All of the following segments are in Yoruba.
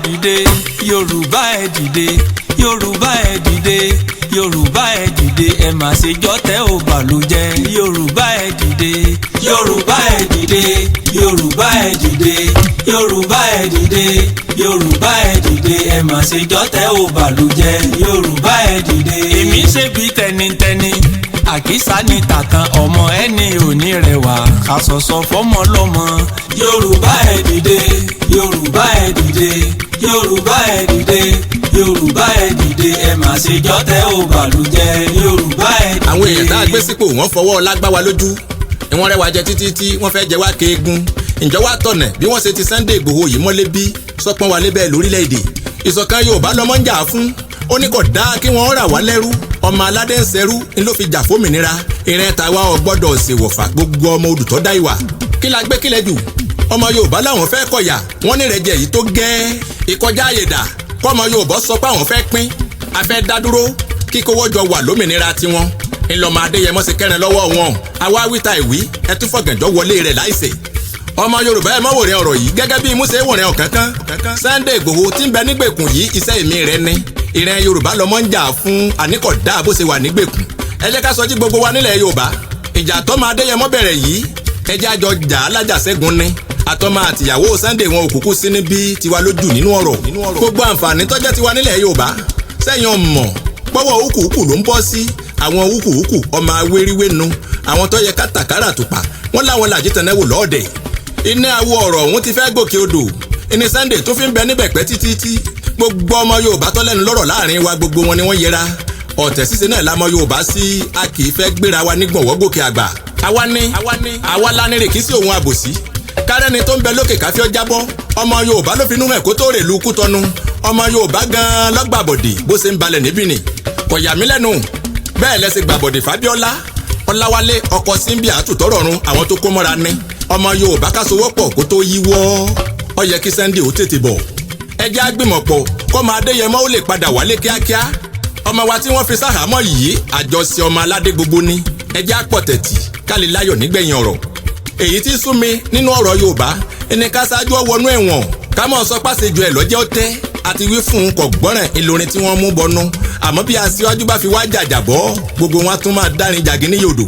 Dìde, Yorùbá ẹ dìde, Yorùbá ẹ dìde, Yorùbá ẹ dìde, ẹ má ṣe jọ́tẹ̀ ò bàlújẹ́. Yorùbá ẹ dìde, Yorùbá ẹ dìde, Yorùbá ẹ dìde, Yorùbá ẹ dìde, Yorùbá ẹ dìde, ẹ má ṣe jọ́tẹ̀ ò bàlújẹ́. Yorùbá ẹ dìde. Èmi ṣe bí tẹnitẹni, àkísà ní tàtàn, ọmọ ẹni òní rẹwà kàṣọṣọ fọmọ lọmọ. Yorùbá ẹ dìde, Yorùbá ẹ dìde, Yorùbá ẹ dìde, Yorùbá ẹ dìde, ẹ má ṣe jọ́tẹ̀ ò bàlújẹ́. Yorùbá ẹ dìde. Àwọn èèyàn tá a gbé sípò, wọ́n fọwọ́ lágbá wa lójú, ìwọ̀n rẹwà jẹ títí tí wọ́n fẹ́ jẹ wá keegun. Ǹjọ́ wá tọ̀nà bí wọ́n ṣe ti Sunday Igboho yìí mọ́lé bí sọpọ́n wa lébẹ̀ lórílẹ̀‐èdè? Ìṣọ̀kan Yorùbá lọ́mọ ń jà fún. Ó ní kò dáa kí wọ́n rà wá lẹ́rú. Ọmọ aládé ń ṣẹrú ń ló fi jà fómìnira. Ìrìn tàwa ò gbọ́dọ̀ ṣèwọ̀fà. Gbogbo ọmọ olùtọ́ dá ìwà kí la gbé kílẹ̀ jù. Ọmọ Yorùbá làwọn fẹ́ kọ̀yà wọ́n ní ìrẹ́jẹ yìí tó gẹ́ ìkọjá àyèdà kọ́mọ Yorùbá sọ pé àwọn fẹ́ pín, a fẹ́ dá dúró, kíkówó jọ wà lómìnira tiwọn. Ńlọmọ Adéyẹmọ ṣe kẹrin lọ́wọ́ wọn. Àwa wíta ìwí ẹ tún fọ̀gànjọ́ wọlé rẹ̀ láìsè. Ọmọ Yorùbá, ẹ mọ́ wòrẹ́ ọ̀rọ̀ yìí gẹ́gẹ́ bí Musa wòrẹ́ ọ̀kánkán. Sunday Igboho tí ń bẹ nígbèkùn yìí, iṣẹ́ ìmí rẹ ni. Ìran Yorùbá lọmọ ń jà fún, àníkọ̀dá bó ṣe wà nígbèkùn. Ẹ jẹ́ ká sọjí gbogbo wa nílẹ̀ Yorùbá. Ìjà tọ́mọ Adéyẹmọ bẹ̀rẹ̀ yìí, ẹ jẹ́ àjọ jà á lájàṣẹ́gun ni. Àtọmọ àtìyàwó Sunday wọn òkùnkùn sí níbí tiwa lójú nínú ọ̀rọ̀. Gbogbo àǹfààní tọ́jẹ́ tiwa nílẹ̀ Yorùbá sẹ́yìn ọmọ pọ́wọ́ húkúhúkú ló ń bọ́ sí. Àwọn húkúhúkú ọmọ awéríwénu, àwọn tó yẹ kátàkárà tùpà wọ́n láwọn làjítẹ̀nẹ́wò lọ́ọ̀dẹ̀. Iná awo ọ̀rọ̀ ọ̀hún ti fẹ́ gòkè odò ìní Sunday tó fi ń bẹ níbẹ̀ pẹ́ títí tí gbogbo ọmọ Yorùbá tó lẹ́nu lọ́rọ̀ láàrin wa, gbogbo wọn ni wọ́n yẹra. Ọ̀tẹ̀ ṣíṣe náà la mọ Yorùbá sí. A kì í fẹ́ gbéra wa nígbọ̀nwọ́ gòkè àgbà. Àwa ní àwa lánìrè kì í sí òun àbòsí kárẹ́ni tó ń bẹ lókè káfíọ́ jábọ́. Ọmọ Yorùbá ló fi inú ẹ̀ kó tó rè lu Kútọ́nu. Ọmọ Yorùbá gan-an lọ́gbàbọ̀dè bó ṣe ń balẹ̀ níbí ni kò yà mí lẹ́nu. Bẹ́ẹ̀ lẹ́sẹ̀ gbàbọ̀dè Fábíọ́lá Ọláwálé, ọkọ̀ Símbí àtútọ́rọ̀run. Àwọn tó kó mọ́ra ní ọmọ Yorùbá kásowọ́pọ̀ kó tó yíwọ́. Ó yẹ kí Sunday ó tètè bọ̀. Ẹ jẹ́ àgbìmọ̀pọ̀ kọ́mọ Adéyẹmọ ó lè padà wálé kíákíá. Ọmọ wa tí wọ́n fi sáhàámọ́ yìí, àjọṣe ọmọ aládé gbogbo ní. Ẹ jẹ́ àpọ̀tẹ̀tì ká lè láyọ̀ nígbẹ̀yìn ọ̀rọ̀. Èyí tí sú mi nínú ọ̀rọ̀ Yorùbá ẹni ká ṣáájú ọwọ́nú ẹ̀wọ̀n, ká mọ̀ sọ pàṣẹjù ẹ̀ lọ́jọ́ tẹ́ àti wí fún un kọ̀ gbọ́ràn. Ìlọrin tí wọ́n mú bọnú, àmọ́ bí aṣíwájú bá fi wá jàjàbọ́, gbogbo wọn tún máa dárin jàgí ní yòdò.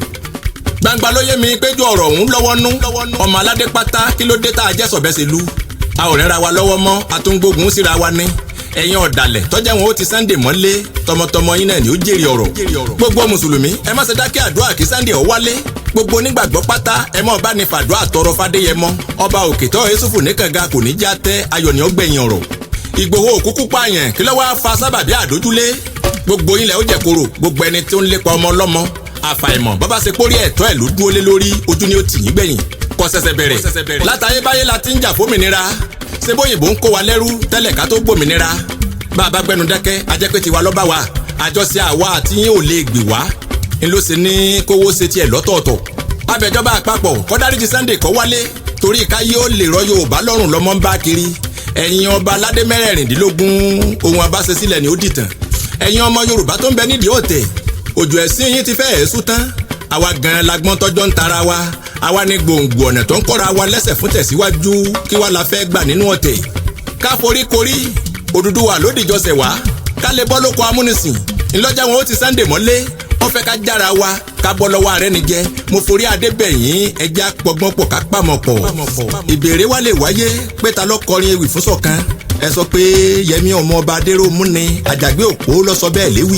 Gbangba ló yé mi péjú ọ̀rọ̀ ọ̀hún lọ́wọ́ nú. Ọmọ aládé pátá, kí ló dé tá a jẹ́ sọ̀bẹ́sẹ̀lú? A ò rẹ́ra wa lọ́wọ́ mọ́, a tún gbógun síra wa ní. Ẹ̀yin ọ̀dàlẹ̀ tọ́jà wọn ó ti Sunday mọ́lé, tọmọtọmọ yín náà ni ó jèrè ọ̀rọ̀. Gbogbo mùsùlùmí, ẹ má ṣe dákẹ́ àdúrà kí Sunday ó wálé. Gbogbo onígbàgbọ́ pátá, ẹ mọ́ bá ní fàdúrà tọrọ fàdéyẹmọ. Ọba òkè tọ́ Yusufu níkànga kò ní já tẹ́. Ayọ̀ ni ó gbẹ̀yìn ọ̀rọ̀. Ìgbòho òkúkú pààyàn, kí ló wá fa sábàbí àdójúlé? Gbogbo yín lẹ ó jẹ koro. Gbogbo ẹni tó ń lépa ọmọ ọlọ́mọ, àfàìmọ̀ bàbá ṣe pórí ẹ̀tọ́ ẹ̀ ló dúró lé lórí, ojú ni ó tì yín gbẹ̀yìn. Kò ṣẹ̀ṣẹ̀ bẹ̀rẹ̀ látayébáyé la ti ń jà fómìnira. Ṣé bóyìnbó ń kó wa lẹ́rú tẹ́lẹ̀ ká tó gbòmìnira? Bá a bá gbẹnu dákẹ́, ajẹ́ pé tiwa lọ́ba wa. Àjọṣe àwa àti yín ò lè gbè wá ń ló ṣe ní kówó ṣe tiẹ̀ lọ́tọ̀ọ̀tọ̀. Abẹ́jọba àpapọ̀ kọ́dáríjì Sunday kọ́ wálé, torí káyé ó lè rọ Yorùbá lọ́rùn lọ́mọ ń bá kiri. Ẹ̀yin ọba aládé 16, ohun abáṣesílẹ̀ ni ó dìtàn. Ẹ̀yin ọmọ Yorùbá tó ń bẹ nídìí ọ̀tẹ̀, òjò ẹ̀sìn yín ti fẹ́ ẹ̀ sú tán. Àwa gan-an la gbọ́n tọ́jọ́ ń tara wa. Àwa ní gbòǹgbò ọ̀nà tó ń kọ́ra wa lẹ́sẹ̀ fún tẹ̀síwájú. Kí wá la fẹ́ gbà nínú ọ̀tẹ̀? Ká forí korí, Odùduwà lódìjọsẹ̀ wá, ká lè bọ́ lóko amúnisìn. Ńlọ́jà wọn ó ti Sunday mọ́lé, wọ́n fẹ́ ká jára wa, ká bọ́ lọ́wọ́ ààrẹ nìjẹ́. Mo forí adé bẹ̀yìn, ẹjẹ́ àpọ̀gbọ́n pọ̀, ká pàmọ̀ pọ̀. Ìbéèrè wa lè wáyé pé ta ló kọrin ewì fún ṣọ̀kan? Ẹ sọ pé Yẹmí ọmọ ọba Adéròmú ni. Àjàgbé Òpó ló sọ bẹ́ẹ̀ léwì.